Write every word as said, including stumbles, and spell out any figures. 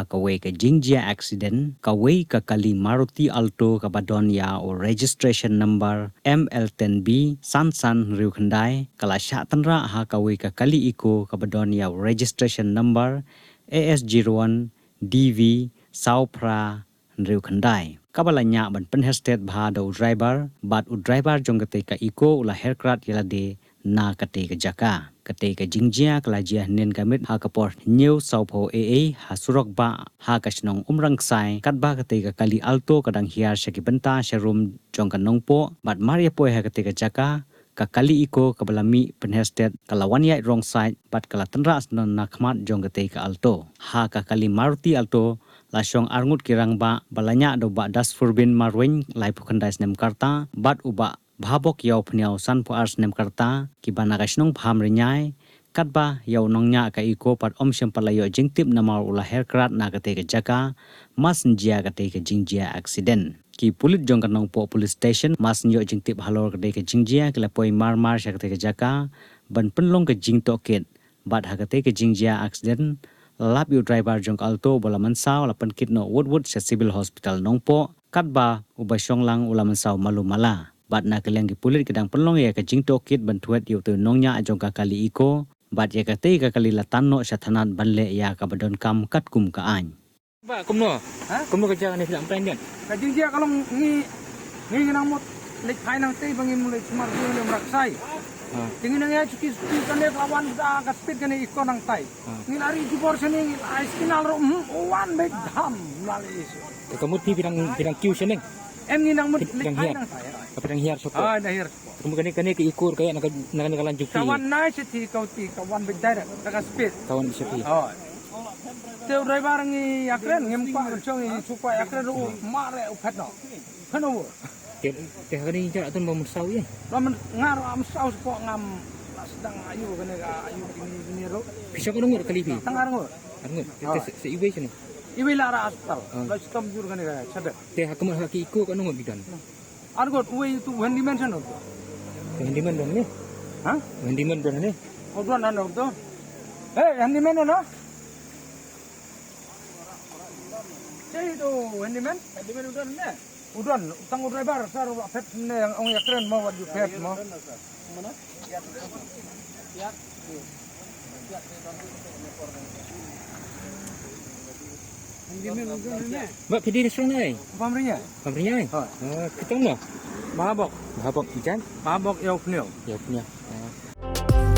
Kawei ka jingjia accident, kawei ka kali Maruti Alto kaba don ïa u registration number M L ten B san san hynriew khyndai, ka la shah tynrah ha kawei ka kali Eeco kaba don ïa u registration number A S zero one D V saw phra hynriew khyndai, kaba la ñiah ban pynheh stet bha da u driver, bad u driver jong katei ka Eeco u la her krad ïa lade na katei ka jaka. Katei ka jingjia ka la jia hynnin ka miet ha ka por hynñiew sawphew A A ha surok bah ha ka shnong Umrangksai, katba katei ka kali Alto ka dang hiar sha ki bynta sharum jong ka Nongpoh, bad mar ïa poi ha katei ka jaka, ka kali Eeco kaba la mih pynheh stet ka la wan ïaid wrong side bad ka la tynrah sdang na khmat jong katei ka Alto. Ha ka kali Maruti Alto la shong arngut ki rangbah, ba la ñiah da u Bah Dasfurbin Marwein, laiphew khyndai snem ka rta, bad u Bah Bhabok Ïawphniaw, sanphew ar snem ka rta, kiba na ka shnong Bhamriñai, katba ïa u nongñiah ka Eeco pat um shym pat la ïoh jingtip namar u la her krad na katei ka jaka, mar shen jia katei ka jingjia accident. Ki pulit jong ka Nongpoh Police Station, mar shen ïoh jingtip halor katei ka jingjia, ki la poi mar mar sha katei ka jaka ban pynlong ka jingtohkit. Bad ha katei ka jingjia accident, la lap ïa u driver jong ka Alto uba la mynsaw, la pynkit noh wut wut sha Civil Hospital Nongpoh, katba uba shong lang u la mynsaw malu mala. Bad na ka liang ki pulit ki dang pynlong ïa ka jingtohkit ban thwet ïa utei u nongñiah jong ka kali Eeco, bad ïa katei ka kali la tan noh sha thanat ban leh ïa kaba donkam katkum ka aiñ. Bah, kumno? Ha? Kumno ka jia kane, phi lah ban batai ïa ngi? Ka jingjia ka long ngi, ngi nang mut leit phai nangtei ba ngin mut leit sumar shuh ha Umrangksai. Ha. Te ngi nang ïaid shuki shuki kane ka la wan da ka speed kane Eeco nangtai. Ha. Ngi la ri jubor shane, ngi la ai signal ruh, hmm, wan beit dham la leit. Te ka mut phi, phi dang, phi dang kiew shaneng? Em, ngi nang mut leit phai nangtai. Phi dang hiar shapoh? Ah, dang hiar shapoh. Kumno kane, kane ka Eeco ka ïa na ka, na kane ka lane jong phi? Ka wan nai sha phi, ka uti, ka wan beit direct da ka speed. Ka wan sha phi. Hooid. Te u driver ngi ïakren, ngim kwah ban shong, ngi shu kwah ïakren ruh, mare u phet noh. Phet noh. Te, te kane ngi ïa don ba mynsaw ïa. Ba myn, nga ruh mynsaw shapoh, ngam la sdang aïu kane ka aïu kine kine ruh. Phi shong katno ngut kali phi? Tang arngut. Arngut. Te, te, ah, sa, sa iwei shane? Iwei la rah hospital. Ah. La shitom jur kane ka shadep. Te ha ka mut ha ki Eeco katno ngut ki don? Arngut, uwei utu u handyman shano? U handyman don ne? Ha? U handyman don ne? U don ano utu? Hey, handyman don no? Sei utu u handyman? Handyman u don ne? U don, tang u driver, sir, u la phet ne, ong ïakren mo, wat ju phet mo. Handyman u don ne? Bah, phi dei na shnong nai? Bhamriñai. Bhamriñai? Hooid. Ah, phi tang no? Bhabok. Bhabok, i jan? Bhabok Ïawphniaw. Ïawphniaw. Ah.